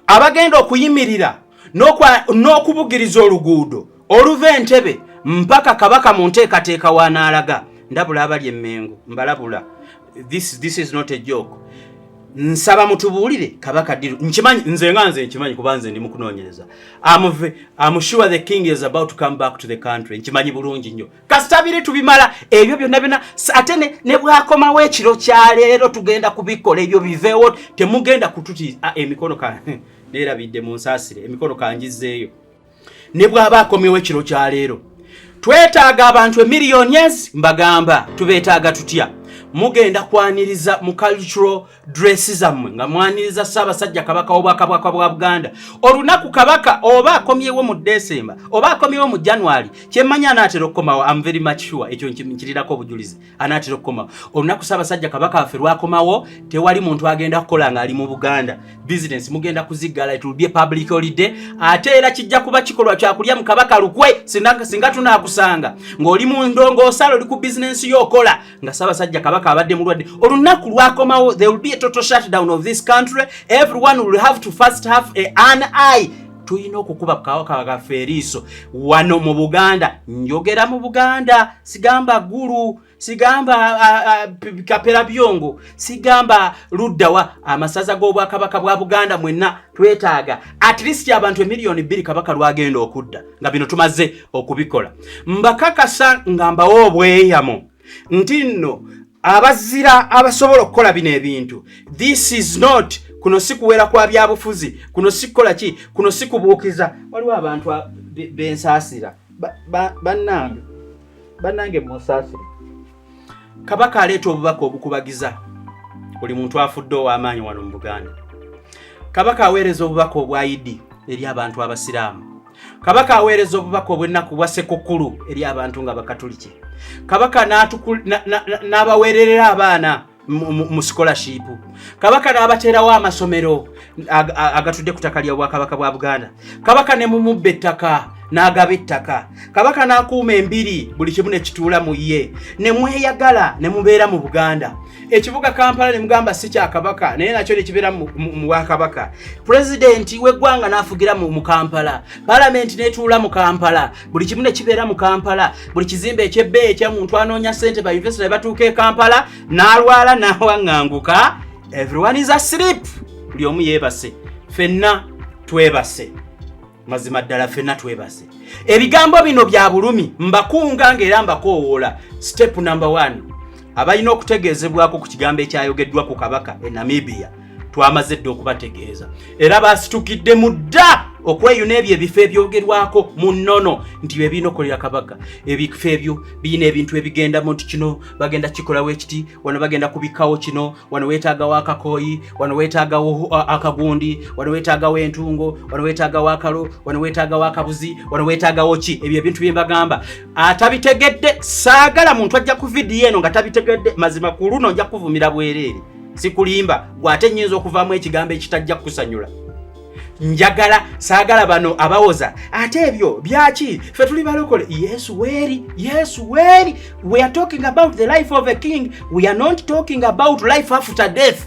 abagenda okuyimirira n'okubugiriza oluguudo oluva Entebe mpaka Kabaka mu nteekateeka w'anaalaga. Ndabula abali Emmengo, mbalabula, this is not a joke. Nsaba mutubuulire Kabaka ddiru. Nkimanyi nze nga nze nkimanyi kuba nze ndi mu kunoonyereza. I'm sure the king is about to come back to the country. Nkimanyi bulungi nnyo. Kasita biri tubimala ebyo byonna byonna, ate ne bwakomawo ekiro kya leero, tugenda kubikola ebyo biveewo. Temugenda kututi emikono ka neerabidde, munsaasire, emikono kangizeeyo. Ne bw'aba akomyewo ekiro kya leero, twetaaga abantu emiliyoni ezi. Mbagamba tubeetaaga tutya? Mugenda kwaniriza mu cultural dress zammwe nga mwaniriza Ssaabasajja Kabaka w'Obwakabaka bwa Buganda. Olunaku Kabaka oba akomyewo mu Desemba oba akomyewo mu January, kyemmanyi anaatera okukomawo. Am very much sure, ekyo nkirirako obujulizi, anaatera okukomawo. Olunaku Ssaabasajja Kabaka waffe lwakomawo, tewali muntu agenda kukola ng'ali mu Buganda. Business mugenda kuziggala. It will be a public holiday. Ate era kijja kuba kikolwa kyakulya mu Kabaka lukwe singa tunaakusanga ng'oli mu ndongoosala, oli ku bizinensi y'okola nga Ssaabasajja Kabaka abadde mulwadde. Olunaku lwakomawo, there will be a total shutdown of this country. Everyone will have to first have an eye. Tulina okukuba kabaka kaffe eriiso wano mu Buganda. Njogera mu Buganda, sigamba Ggulu, sigamba Kapera Byongo, sigamba luddawa. Amasaza g'Obwakabaka bwa Buganda mwenna twetaaga at least abantu 2 million Kabaka lwagenda okudda nga bino tumaze okubikola. Mbakakasa nga mbawa obweyamo nti nno abazira abasobola okukola bino ebintu. This is not, kuno si kuwera kwa byabufuzi, kuno si kukola ki, kuno si kubuukiza. Waliwo abantu bensaasira. Bannange, bannange, munsaasire. Kabaka aleeta obubaka obukubagiza buli muntu afudde ow'amaanyi wano mu Buganda. Kabaka aweereza obubaka obwa Idi eri abantu abasiraamu. Kabaka aweereza obubaka obw'ennaku bwa Sekukkulu eri abantu nga bakatuliki. Kabaka n'abaweererera abaana mu scholarship. Kabaka n'abateerawo amasomero agatudde ku ttaka lya Bwakabaka bwa Buganda. Kabaka ne mumubba ettaka n'agaba ettaka. Kabaka n'akuuma embiri, buli kimu ne kituula mu ye, ne mweyagala ne mubeera mu Buganda. Ekibuga Kampala ne mugamba si kya Kabaka, naye nakyo ne kibeera mu bwakabaka. Pulezidenti w'eggwanga n'afugira mu Kampala, palamenti n'etuula mu Kampala, buli kimu ne kibeera mu Kampala. Buli kizimbe ekyebbeeyi ekyamuntu anoonya ssente, ba investor ne batuuka e Kampala. N'alwala n'awaŋŋanguka. Everyone is asleep, buli omu yeebase, ffenna twebase. Mazima ddala ffenna twebase. Ebigambo bino bya bulumi. Mbakunga ng'era mbakoowoola. Step number one, abalina okutegeezebwako ku kigambo ekyayogeddwa ku Kabaka e Namibia, twamaze dda okubategeeza, era basitukidde mu dda okweyuna ebyo ebifo ebyogerwako mu nnono nti bye birina okukolera Kabaka. Ebifo ebyo birina ebintu ebigendamu nti kino bagenda kikolawo ekiti, wano bagenda kubikkawo kino, wano weetaagawo akakooyi, wano weetaagawo akagundi, wano weetaagawo entungo, wano weetaagawo akalo, wano weetaagawo akabuzi, wano weetaagawo ki. Ebyo ebintu bye mbagamba atabitegedde, saagala muntu ajja ku vidiyo eno nga tabitegedde. Mazima ku luno nja kuvumira bwereere. Sikulimba gwe, ate nnyinza okuvaamu ekigambo ekitajja kukusanyula. Njagala saagala bano abawoza ate ebyo byaki, ffe tuli balokole. Yesu weeri, Yesu weeri. We are talking about the life of a king. We are not talking about life after death.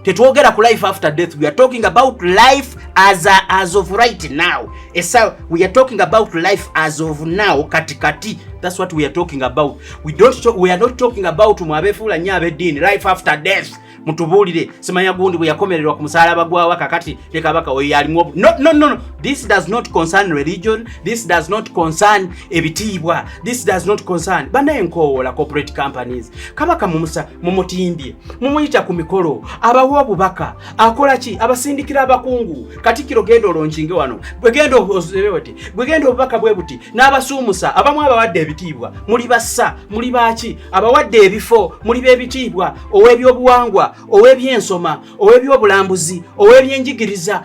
Tetwogera ku life after death. We are talking about life as of right now. Esa, we are talking about life as of now, kati kati. That's what we are talking about. We don't talk, we are not talking about mwe abeefuula nnyo ab'eddiini, life after death. Mutubuulire, simanya gundi bwe yakomererwa ku musalaba gwawa kakati ne kabaka oyo yalimu. No, no, no, no. This does not concern religion. This does not concern ebitiibwa. This does not concern banaye. Nkoowoola corporate companies. Kabaka mumusa mumutimbye, mumuyita ku mikolo, abawa obubaka, akola ki, abasindikira abakungu. Katikiro, genda olonkinge wano, bwegenda oti, bwegenda obubaka bwe buti, n'abasuumusa abamu abawadde ebitiibwa. Muli bassa, muli baki, abawadde ebifo, muli b'ebitiibwa, ow'ebyobuwangwa, ow'ebyensoma, ow'ebyobulambuzi, ow'ebyenjigiriza,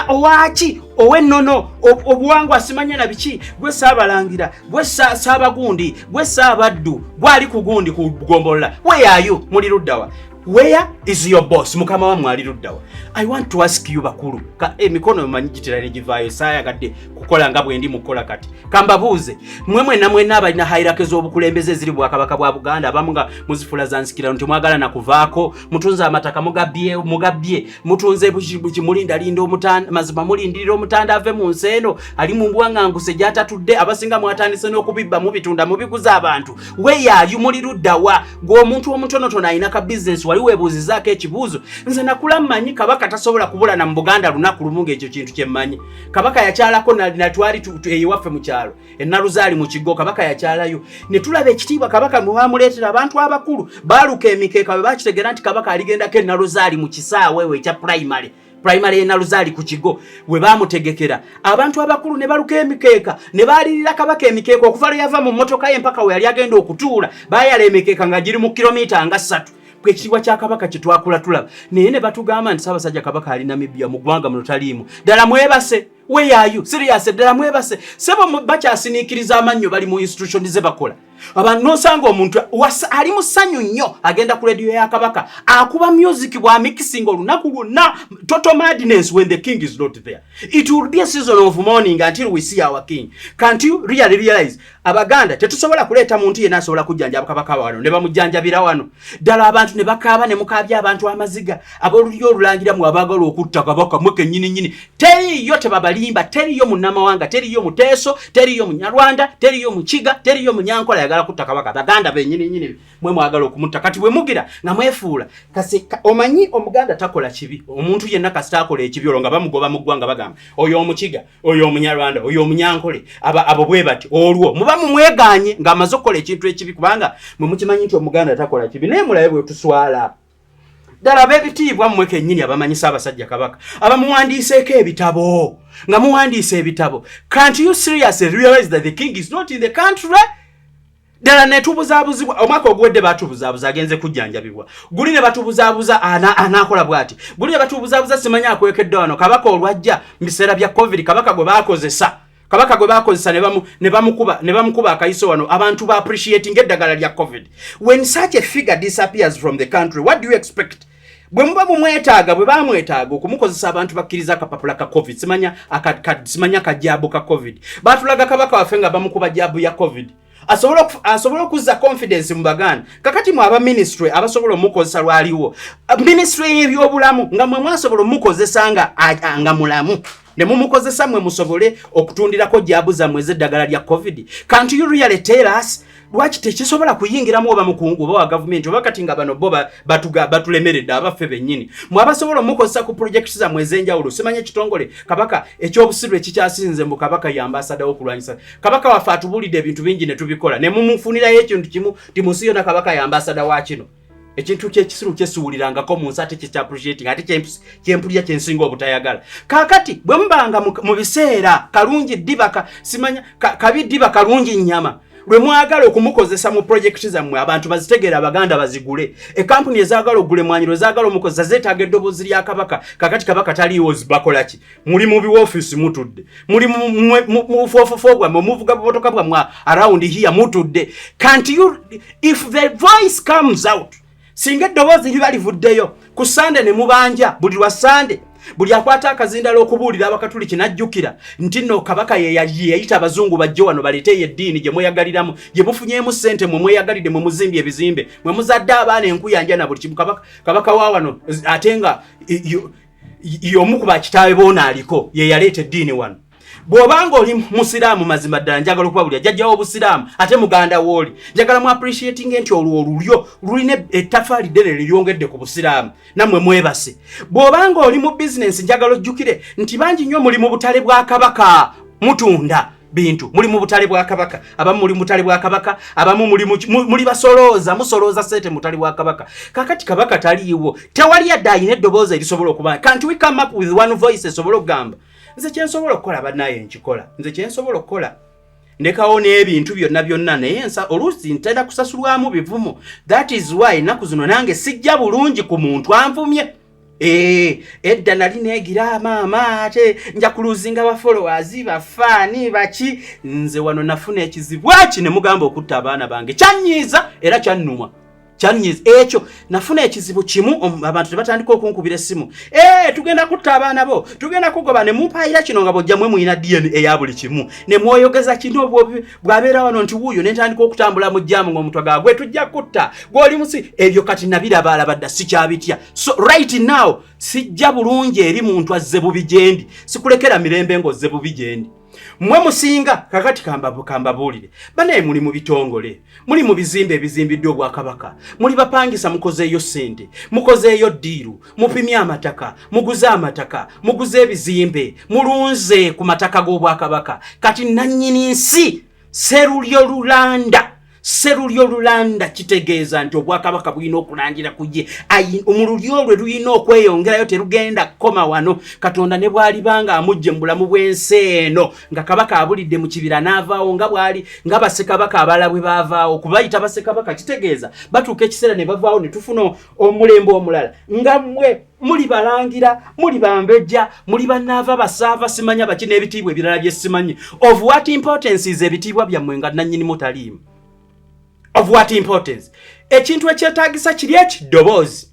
owaki, ow'ennono, obuwangwa, simanya na biki. Gwe saabalangira, gwe saabagundi, gwe saabaddu, gwali ku gundi ku gombolola, weyaayo muli luddawa? Where is your boss? Mukama wammwe ali luddawa? I want to ask you, bakulu. Emikono manyi gitera ne givaayo. Saayagadde kukola nga bwe ndi mukukola kati. Kambabuuze mwe mwenna mwenna abalina hierarchy z'obukulembeze eziri bwakabaka bwa Buganda, abamu nga muzifula za nsikirano, temwagala na kuvaako. Mutunze amataka, mugabbye, mugabbye, mutunze buki, mulindalinda omutanda. Mazima mulindirira omutanda ave mu nsi eno, ali mu mbwanganguse gy'atatudde. Abasinga mwatandise n'okubibba, mubitunda, mubiguza abantu. Weyaayu muli luddawa? Gwe omuntu omutonotono alina ka bizinesi, wali weebuuzizaako ekibuuzo? Nze nakula mmanyi kabaka tasobola kubulana mu Buganda lunaku lumu, ng'ekyo kintu kyemmanyi. Kabaka yakyalako natwali ewaffe mu kyalo enaluzaali mu Kigo. Kabaka yakyalayo ne tulaba ekitiibwa kabaka mwe bamuleetera. Abantu abakulu baaluka emikeeka bwe bakitegeera nti kabaka aligendako enaluzaali mu kisaawe ewo ekya primary enaluzaali ku Kigo we bamutegekera. Abantu abakulu ne baluka emikeeka ne baalirira kabaka emikeeka okuva lwe yava mu mmotoka ye mpaka we yali agenda okutuula. Baayala emikeeka nga giri mu kilomita nga 3. Ekitiibwa kya kabaka kye twakula tulaba, naye ne batugamba nti Ssaabasajja Kabaka ali Namibia, mu ggwanga muno taliimu. Ddala mwebase? Weyaayu serious? Ddala mwebase? Sebo, bakyasiniikiriza amannyo, bali mu institution ze bakola. Abantu nosanga omuntu ali mu ssanyu nnyo, agenda ku rediyo ya kabaka, akuba music bw'amikisinga olunaku lwonna, total madness when the king is not there. It will be a season of mourning until we see our king. Can't you really realize Abaganda tetusobola kuleeta muntu yenna asobola kujjanjaba kabaka wano ne bamujjanjabira wano? Ddala abantu ne bakaaba ne mukaabya abantu amaziga. Ab'olulyo olulangira mu abaagala okutta kabaka mwe kennyini nnyini, teriiyo, tebabalimba, teriiyo munnamawanga, teriiyo Muteeso, teriiyo Munyarwanda, teriiyo Mukiga, teriiyo Munyankola ayagala kutta kabaka. Baganda bennyini nnyini mwe mwagala okumutta. Kati bwe mugira nga mwefuula kasi omanyi Omuganda takola kibi. Omuntu yenna kasita akola ekibi, olwo nga bamugoba mu ggwanga, bagamba oyo Omukiga, oyo Omunyarwanda, oyo Omunyankole, abo bwe bati. Olwo muba mumwegaanye ng'amaze okukola ekintu ekibi, kubanga mwe mukimanyi nti Omuganda takola kibi. Naye mulabe bwe tuswala. Ddala ab'ebitiibwa mmwe kennyini abamanyisa abasajja kabaka, abamuwandiiseeko ebitabo, nga muwandiise ebitabo, can't you seriously realize that the king is not in the country? Ddala netubuzaabuzibwa. Omwaka oguwedde batubuzaabuza agenze kujjanjabibwa, guli ne batubuzaabuza anaakola bw'ati, guli ne batubuzaabuza simanyi akwekedde wano. Kabaka olwajja mu biseera bya COVID, kabaka gwe baakozesa, kabaka gwe bakozesa ne bamukuba akayiso wano, abantu ba appreciating eddagala lya COVID. When such a figure disappears from the country, what do you expect? Bwe muba mumwetaaga, bwe bamwetaaga okumukozesa, abantu bakkiriza akapapula ka COVID, simanya simanya kajaabu ka COVID. Batulaga kabaka waffe nga bamukuba jab ya COVID, asobole okuzza confidence mu Baganda. Kakati mwe aba ministry abasobola omukozesa lwaliwo, ministry y'ebyobulamu, nga mwe mwasobola omukozesa nga mulamu, ne mumukozesa mwe musobole okutundirako jab zammwe ez'eddagala lya COVID, can't you really tell us lwaki tekisobola kuyingiramu oba mukungu oba wa gavumenti oba kati nga bano bo batulemeredde abaffe bennyini, mwe abasobola omukozesa ku project zammwe ez'enjawulo? Simanya ekitongole kabaka ekyobusiru ekikyasinze mbu kabaka ye ambassador w'okulwanyisa. Kabaka waffe atubuulidde ebintu bingi ne tubikola, ne mumufunirayo ekintu kimu ti mu nsi yonna kabaka ye ambassador wa kino. Ekintu kyekisiru kyesuwulirangako mu nsi, ate kyekya appreciating, ate kyempulira kyensinga obutayagala. Kaakati bwe mubanga mu biseera kalungi ddiba simanya kabi ddiba kalungi nnyama, lwe mwagala okumukozesa mu projekiti zammwe, abantu bazitegeera, Abaganda bazigule. Ekampuni ezaagala okugula emwanyi lwe zaagala omukozesa, zeetaaga eddoboozi lya kabaka. Kakati kabaka taliiwo, bakola ki? Muli mu biwoofiisi mutudde, muli mu bufoofofo bwammwe, muvuga bumotoka bwammwe around here mutudde. Can't you, if the voice comes out Singa eddoboozi liba livuddeyo ku Sande ne mubanja buli lwa Sande, buli akwata akazindala okubuulira Abakatuliki n'ajjukira nti nno Kabaka ye yayita Abazungu bajje wano baleeteyo eddiini gye mweyagaliramu, gye mufunyeemu ssente, mwe mweyagalidde, mwe muzimbye ebizimbe, mwe muzadde abaana enkuyanja na buli kimu. Kabaka wa wano ate nga y'omu ku bakitaawe boona aliko ye yaleeta eddiini wano. Bw'obanga oli musiraamu, mazima ddala njagala okuba buli jjajjawo obusiraamu ate muganda wooli, njagala mu appreciating nti olwo olulyo lulina ettafaali ddene liryongedde ku busiraamu, nammwe mwebase. Bw'obanga oli mu bizinensi, njagala ojjukire nti bangi nnyo muli mu butale bwa Kabaka, mutunda bintu, muli mu butale bwa Kabaka. Abamu muli mu butale bwa Kabaka, abamu muli basolooza, musolooza sente mu butale bwa Kabaka. Kakati Kabaka taliiwo, tewali yadde ayina eddoboozi erisobola okuba. Can't we come up with one voice esobola okugamba, "Nze kyensobola okukola bannaye nkikola, nze kyensobola okukola ndekawo n'ebintu byonna byonna"? Naye nsa oluusi ntera kusasulwamu bivumo. That is why ennaku zino nange sijja bulungi ku muntu anvumye. Edda nali neegira maama ate nja kuluzinga ba followers, bafaani baki. Nze wano nafuna ekizibu aki ne mugamba okutta abaana bange, kyannyiiza era kyannuma, kyannyiiza ekyo. Nafuna ekizibu kimu, abantu tebatandika okunkubira essimu, "Tugenda kutta abaana bo, tugenda kugoba," ne mumpaayira kino nga bwojja mwe mulina DNA eya buli kimu, ne mwoyogeza kino bw'abeera wano nti wuuyo, ne ntandika okutambula mu jjaamu ng'omutwe gwa gwe tujja kutta gw'oli musi. Ebyo kati nabiraba alabadda, sikyabitya. So right now sijja bulungi eri muntu azze bubi gyendi, sikulekera mirembe ng'ozze bubi gyendi. Mmwe musinga kakati kambabuulire banaye, muli mu bitongole, muli mu bizimbe ebizimbiddwa obwakabaka, muli bapangisa, mukozeeyo ssente, mukozeeyo deal, mupimye amataka, muguze amataka, muguze ebizimbe, mulunze ku mataka g'obwakabaka. Kati nannyini nsi Serulyo Lulanda, Serulyo Lulanda kitegeeza nti obwakabaka bulina okulangira ku ye. Mu lulyo lwe lulina okweyongerayo, terugenda kukoma wano. Katonda ne bw'aliba nga amugje mu bulamu bw'ensi eno, nga Kabaka abulidde mu kibira n'avaawo nga bw'ali nga bassekabaka abalala bwe baavaawo, kubayita bassekabaka kitegeeza batuuka ekiseera ne bavaawo ne tufuna omulembe omulala. Nga mmwe muli balangira, muli bambejja, muli bannaava, basaava, simanya baki n'ebitiibwa ebirala bye simanyi. Of what importance is ebitiibwa byammwe nga nannyinimu taliimu? Of what importance? Ekintu ekyetaagisa kiri ekiddoboozi.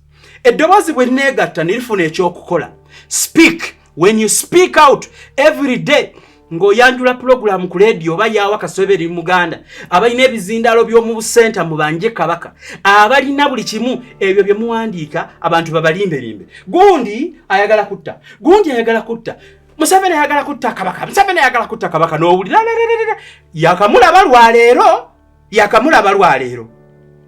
Eddoboozi bwe lineegatta ne lifuna ekyokukola. Speak. When you speak out every day ng'oyanjula pulogulaamu ku leediyo oba yaawa kasobe eri muganda, abalina ebizindaalo by'omu busenta mubanje Kabaka, abalina buli kimu, ebyo bye muwandiika abantu babalimbelimbe, gundi ayagala kutta, gundi ayagala kutta Museveni, ayagala kutta Kabaka, Museveni ayagala kutta Kabaka, n'owulira yakamulaba lwaleero, yakamulaba lwaleero,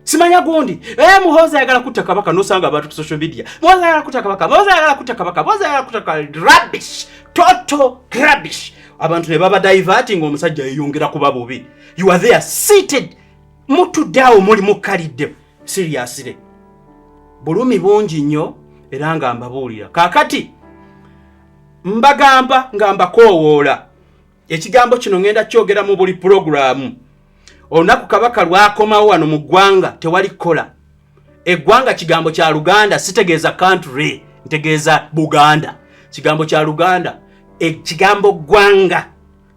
simanya gundi, Muhoozi ayagala kutta Kabaka, nosanga abantu ku social media, "Muhoozi ayagala kutta Kabaka, Muhoozi ayagala kutta Kabaka, Muhoozi ayagala kutta Kabaka." Rubbish, total rubbish. Abantu ne baba diverting, omusajja yeyongera kuba bubi. You are there seated, mutudde awo, muli mukkalidde. Seriously, bulumi bungi nnyo. Era nga mbabuulira kaakati, mbagamba nga mbakoowoola, ekigambo kino ŋŋenda kyogera mu buli pulogulaamu. Olunaku Kabaka lwakomawo wano mu ggwanga, tewali kukola. Eggwanga kigambo kya Luganda, sitegeeza country, ntegeeza Buganda. Kigambo kya Luganda. Ekigambo ggwanga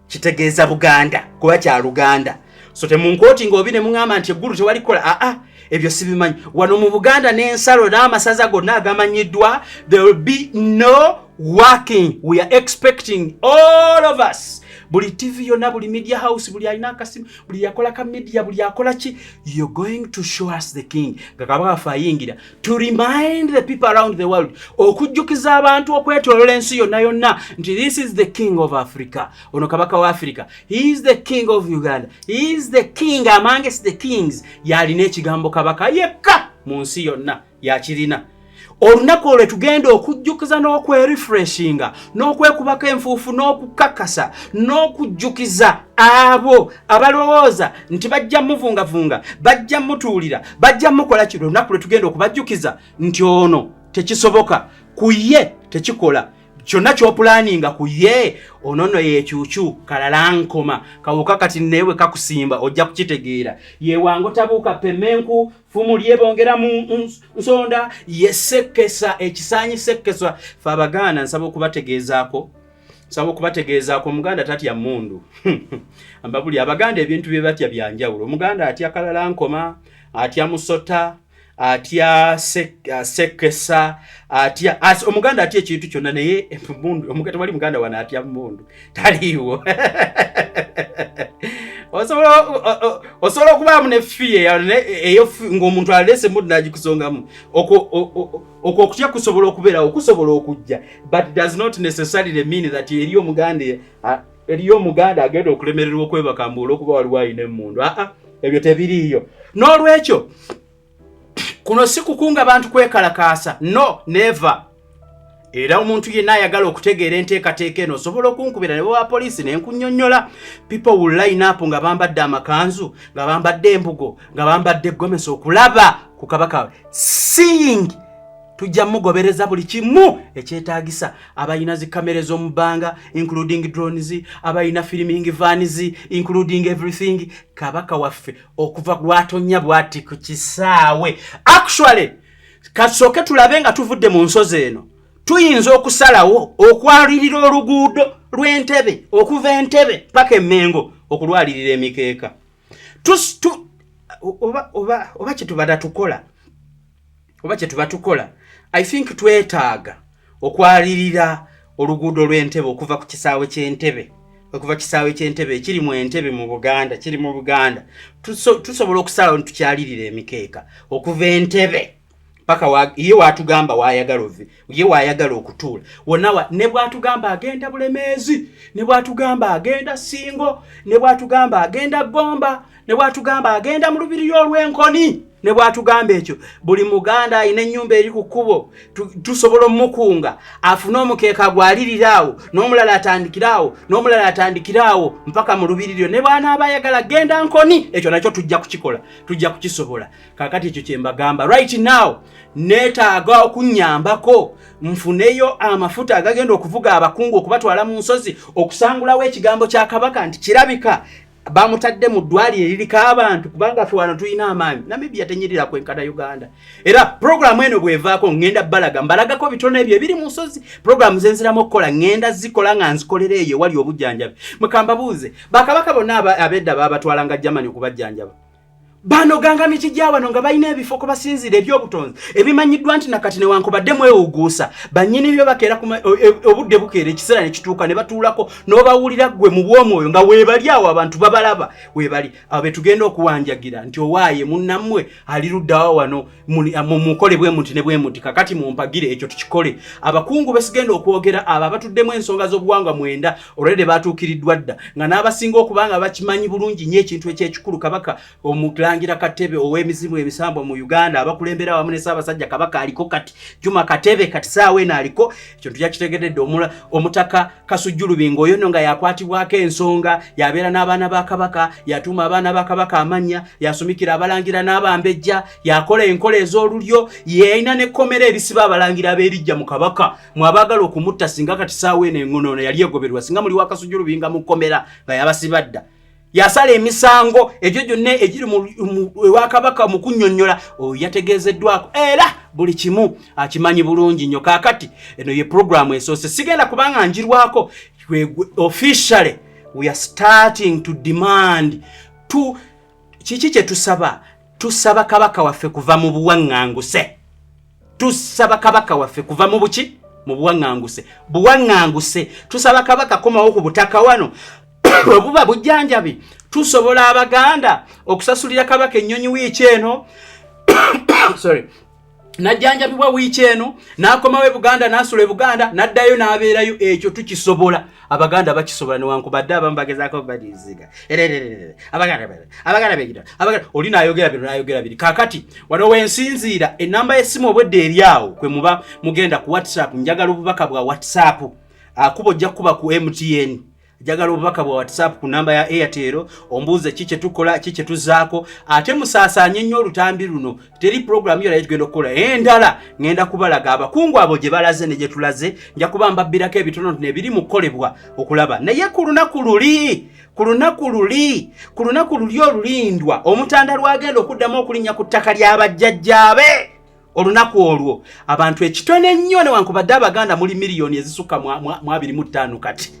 kitegeeza Buganda kuba kya Luganda. So temunkooti ngaobi ne muŋŋamba nti eggulu tewali kukola. Aa, ebyo sibimanyi. Wano mu Buganda n'ensalo n'amasaza gonna agamanyiddwa, there will be no working. We are expecting all of us, buli TV yonna, buli media house, buli alina akasimu, buli yakola ka media, buli akola ki, you're going to show us the king nga Kabaka waffe ayingira, to remind the people around the world, okujjukiza abantu okwetolola ensi yonna yonna nti this is the king of Africa, ono Kabaka wa Africa. He is the king of Uganda, he is the king amongst the kings. Yalina ekigambo Kabaka yekka mu nsi yonna yakirina. Olunaku olwo tugenda okujjukiza n'okwerefreshinga n'okwekubako enfuufu n'okukakasa n'okujjukiza abo abalowooza nti bajja muvungavunga, bajja mutuulira, bajja mukola kino. Olunaku lwe tugenda okubajjukiza nti ono tekisoboka ku ye, tekikola kyonna kyopulaninga ku ye. Ono nno yekyukyu kalalankoma kawuka, kati newe kakusimba ojja kukitegeera. Yewango tabuuka pemenku fumu lyebongera mu nsonda, yesekkesa ekisaanyi sekkesa. Fe Abaganda, nsaba okubategeezaako, nsaba okubategeezaako, Omuganda tatya mundu. Mbabuli, Abaganda ebintu bye batya byanjawulo. Omuganda atya kalalankoma, atya musota. Atya sekesa, atya omuganda, atya ekintu kyonna, naye emundu, tewali muganda wano atya mundu, taliiwo. Osobola okubaamu ne fear eyo ng'omuntu aleese emundu n'agikusongamu. Okwo okutya kusobola okubeerawo, kusobola okujja, but does not necessarily mean that eriyo omuganda agenda okulemererwa okwebaka mbu olwokuba waliwo alina emmundu. Aa, ebyo tebiriiyo. N'olwekyo kuno si kukunga bantu kwekalakaasa, no, never. Era omuntu yenna ayagala okutegeera enteekateeka eno, osobola okunkubira ne bwa poliisi nenkunyonnyola. People will line up nga bambadde amakanzu, nga bambadde embugo, nga bambadde egomesa okulaba ku kabaka. Seeing tujja mugobereza buli kimu ekyetaagisa. Abalina zikamera ez'omu bbanga, including drones, abalina filming vans, including everything, kabaka waffe okuva lwatonya bw'ati ku kisaawe. Actually, kasooke tulabe nga tuvudde mu nsozi eno, tuyinza okusalawo okwalirira oluguudo lw'Entebe okuva Entebe paka Emmengo, okulwalirira emikeeka. Oba kyetubada tukola, oba kyetuba tukola, I think twetaaga okwalirira oluguudo lw'Entebe okuva ku kisaawe ky'Entebe, okuva kisaawe ky'Entebe ekiri mu Entebe mu Buganda, kiri mu Buganda. Tusobola okusalawo nitukyalirira emikeeka okuva Entebe paka ye watugamba wayagala ove, ye wayagala okutuula wonna, ne bwatugamba agenda Bulemeezi, ne bwatugamba agenda Singo, ne bwatugamba agenda Gomba, ne bwatugamba agenda mu lubiri olw'Enkoni, ne bwatugamba ekyo. Buli muganda alina ennyumba eri ku kkubo, tusobola omukunga afune omukeeka gwalirira awo, n'omulala atandikira awo, n'omulala atandikira awo mpaka mu lubiriryo. Ne bwanaaba ayagala genda Nkoni, ekyo nakyo tujja kukikola, tujja kukisobola. Kakati ekyo kyembagamba right now, neetaaga okunyambako nfuneyo amafuta agagenda okuvuga abakungu okubatwala mu nsozi okusangulawo ekigambo kya kabaka nti kirabika bamutadde mu ddwaliro eririko abantu, kubanga ffe wano tulina amaanyi. Namibia tenyirira kwenkana Uganda. Era puroguramu eno bwevaako, ŋŋenda balaga, mbalagako bitono ebyo ebiri mu nsozi. Puroguramu zenziramu okukola, ŋŋenda zikola nga nzikolera eyo ewali obujjanjabi. Mwekambabuuze, bakabaka bonna ab'edda babatwalanga Germany okubajjanjaba? Banoganga miti gya wano nga balina ebifo kwe basinziira ebyobutonzi ebimanyiddwa nti nakati newankubadde mwewuguusa, bannyini byo bakeera obudde bukeera, ekiseera ne kituuka ne batuulako n'obawulira ggwe mu bw'omwoyo nga weebali awo, abantu babalaba weebali abo. Betugenda okuwanjagira nti owaaye munnammwe ali luddawa wano, mukole bwe muti ne bwe muti. Kakati mumpagire ekyo tukikole. Abakungu besigenda okwogera, abo abatuddemu ensonga z'obuwangwa mwenda olwedde batuukiriddwa dda, nga n'abasinga okuba nga bakimanyi bulungi nnyo ekintu ekyekikulu. Kabaka Omulangira Katebe ow'emizimu emisambwa mu Uganda, abakulembera wamu ne Ssaabasajja Kabaka aliko kati, Juma Katebe, kati saawa eno aliko, ekyo tujakitegeredde. Omutaka Kasujju Lubinga oyo nno nga yakwatibwako ensonga, yabeera n'abaana ba kabaka, yatuuma abaana ba kabaka amannya, yasumikira abalangira n'abambejja, yakola enkola ez'olulyo, yeyalina n'ekkomera erisiba abalangira ab'erijja mu kabaka mwabaagala okumutta. Singa kati saawa eno engonono yali egoberwa, singa muli wa Kasujju Lubinga mu kkomera nga yabasiba dda. Yasala emisango egyo gyonna egiri ewa kabaka mu kunnyonnyola. Oyo yategeezeddwako era buli kimu akimanyi bulungi nnyo. Kaakati eno ye puroguramu esoose, sigenda kubanga njirwako. Officially we are starting to demand to kiki kye tusaba? Tusaba kabaka waffe kuva mu buwaŋŋanguse. Tusaba kabaka waffe kuva mu buki? Mu buwaŋŋanguse. Buwaŋŋanguse. Tusaba kabaka komawo ku butaka wano. Bwe buba bujjanjabi, tusobola abaganda okusasulira kabaka ennyonyi wiiki eno, sorry, najjanjabibwa wiiki eno, n'akomawo e Buganda, n'asula e Buganda, n'addayo n'abeerayo. Ekyo tukisobola, abaganda bakisobola, newankubadde abamu bagezaako badiziga abaganda begira abaganda. Oli n'ayogera bino, n'ayogera biri. Kaakati wano wensinziira, enamba y'essimu obwedda eri awo kwe muba mugenda ku WhatsApp. Njagala obubaka bwa WhatsApp, akuba ojja kuba ku MTN. Njagala obubaka bwa WhatsApp ku namba ya Airtel, ombuuze ki kyetukola, ki kyetuzaako. Ate musaasaanye nnyo olutambi luno. Teri puroguramu yona tugenda okukola endala. Ŋŋenda kubalaga abakungu abo gye balaze ne gye tulaze. Nja kuba mbabbirako ebitonotono ebiri mu kukolebwa okulaba. Naye ku lunaku luli, ku lunaku luli, ku lunaku luli olulindwa, omutanda lwagenda okuddamu okulinnya ku ttaka ly'abajjajjaabe, olunaku olwo abantu ekitono ennyo, newankubadde abaganda muli miliyoni ezisukka mu 25 kati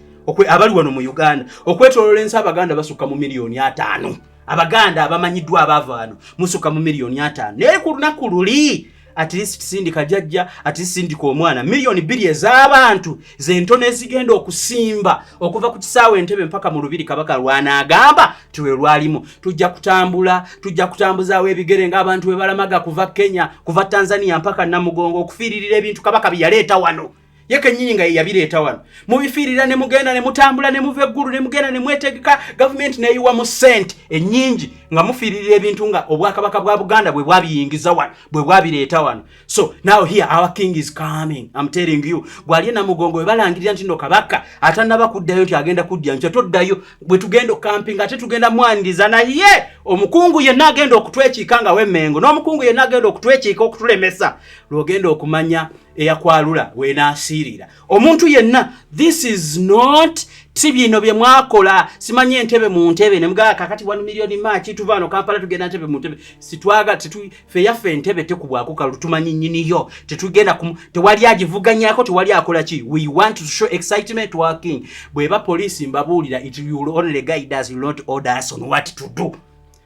abali wano mu Uganda, okwetoloola ensi abaganda basukka mu miliyoni 50. Abaganda abamanyiddwa abaava wano musuka mu 5 miliyoni. Naye ku lunaku luli, at least sindika jajja, at least sindika omwana. 2 miliyoni ez'abantu zentono ezigenda okusimba okuva ku kisaawe Entebe mpaka mu lubiri Kabaka lwanaagamba tiwe lwalimu. Tujja kutambula, tujja kutambuzaawo ebigere ng'abantu bwe balamaga kuva Kenya, kuva Tanzania mpaka Namugongo, okufiiririra ebintu Kabaka bye yaleeta wano ye kennyini nga ye yabireeta wano. Mubifiirira ne mugenda ne mutambula ne muva eggulu ne mugenda ne mwetegeka, gavumenti neyiwa mu ssente ennyingi nga mufiiririra ebintu nga Obwakabaka bwa Buganda bwe bwabiyingiza wano, bwe bwabireeta wano. So now here our king is coming. I'm telling you, gwali Namugongo bwe balangirira nti no Kabaka atannaba kuddayo, nti agenda kudya nkyo, toddayo. Bwe tugenda okukampinga ate tugenda mwaniriza, naye omukungu yenna agenda okutwekiika nga w'Emmengo n'omukungu yenna agenda okutwekiika okutulemesa, lwogenda okumanya eyakwalula wenaasiirira omuntu yenna. This is not, si bino bye mwakola, simanyi Entebe mu ntebe ne mugamba kakati 1 million march, tuva wano Kampala tugenda Ntebe mu ntebe. Sitwaga fe yaffe Entebe tekubwako kalulu, tumanyi nnyiniyo, tetugenda, tewali agivuganyako, tewali akola ki. We want to show excitement working. Bweba poliisi, mbabuulira, it will only guide us, will not order us on what to do.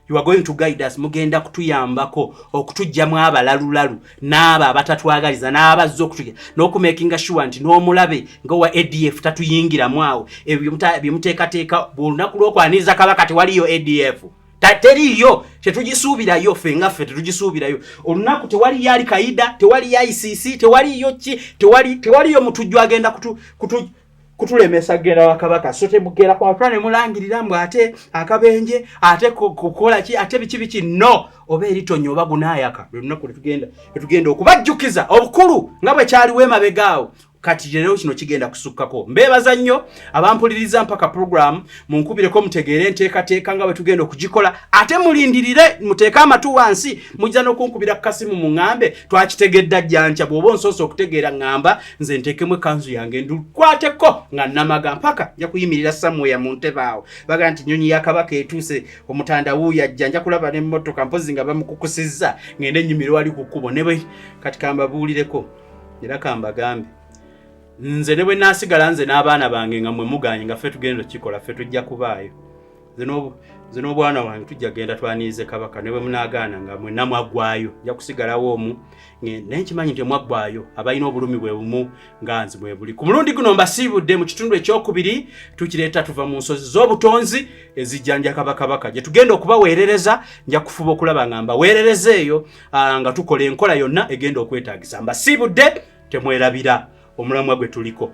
You are going to guide us, mugenda kutuyambako okutuggyamu abalalulalu n'abo abatatwagaliza n'abazza okutujja n'okumakinga sure nti n'omulabe nga owa ADF tatuyingiramu awo. Ebyo byemuteekateeka bwolunaku lw'okwaniriza Kabaka, tewaliyo ADF, teriiyo, tetugisuubirayo. Ffe nga ffe tetugisuubirayo olunaku. Tewaliyo Ali Kaida, tewaliyo ICC, tewaliyo ki, tewaliyo mutujju agenda kutu kutulemesa kugenda wa Kabaka. So temugenda kwatula ne mulangirira mbu ate akabenje, ate kukola ki, ate biki biki. No oba eritonya oba gunaayaka, lwe lunaku lwetugenda okubajjukiza obukulu nga bwe kyaliwo emabega awo. Kati leero kino kigenda kusukkako. Mbeebaza nnyo abampuliriza mpaka program. Munkubireko mutegeere enteekateeka nga bwe tugenda okugikola, ate mulindirire, muteeke amatu wansi. Mujja n'okunkubira ku kasimu muŋŋambe twakitegedde jjanca. Bw'oba onsoose okutegeera, ŋŋamba nze nteekemu ekanzu yange ndukwateko nga namaga mpaka nja kuyimirira somewhere mu ntebe awo. Baga nti nyonyi ya Kabaka etuuse, omutanda wuuyo ajja, nja kulaba n'emmotoka mpozi nga bamukukusizza, ŋŋende ennyumire wali ku kkubo. Ne bwe kati kambabuulireko era kambagambe, nze ne bwe naasigala nze n'abaana bange nga mwe muganye nga ffe tugenda okukikola, ffe tujja kubaayo. Nze n'obwana wange tujja genda twanirize Kabaka ne bwe munaagaana nga mwenna mwaggwayo, nja kusigalawo omu. Naye nkimanyi nti mwaggwayo abalina obulumi bwe bumu nga nze bwe buli. Ku mulundi guno mbasiibudde mu kitundu ekyokubiri, tukireeta tuva mu nsozi z'obutonzi ezijjanja Kabakabaka gye tugenda okubaweerereza. Nja kufuba okulaba nga mbaweerereza eyo, nga tukola enkola yonna egenda okwetaagisa. Mbasiibudde, temwerabira omulamwa gwe tuliko.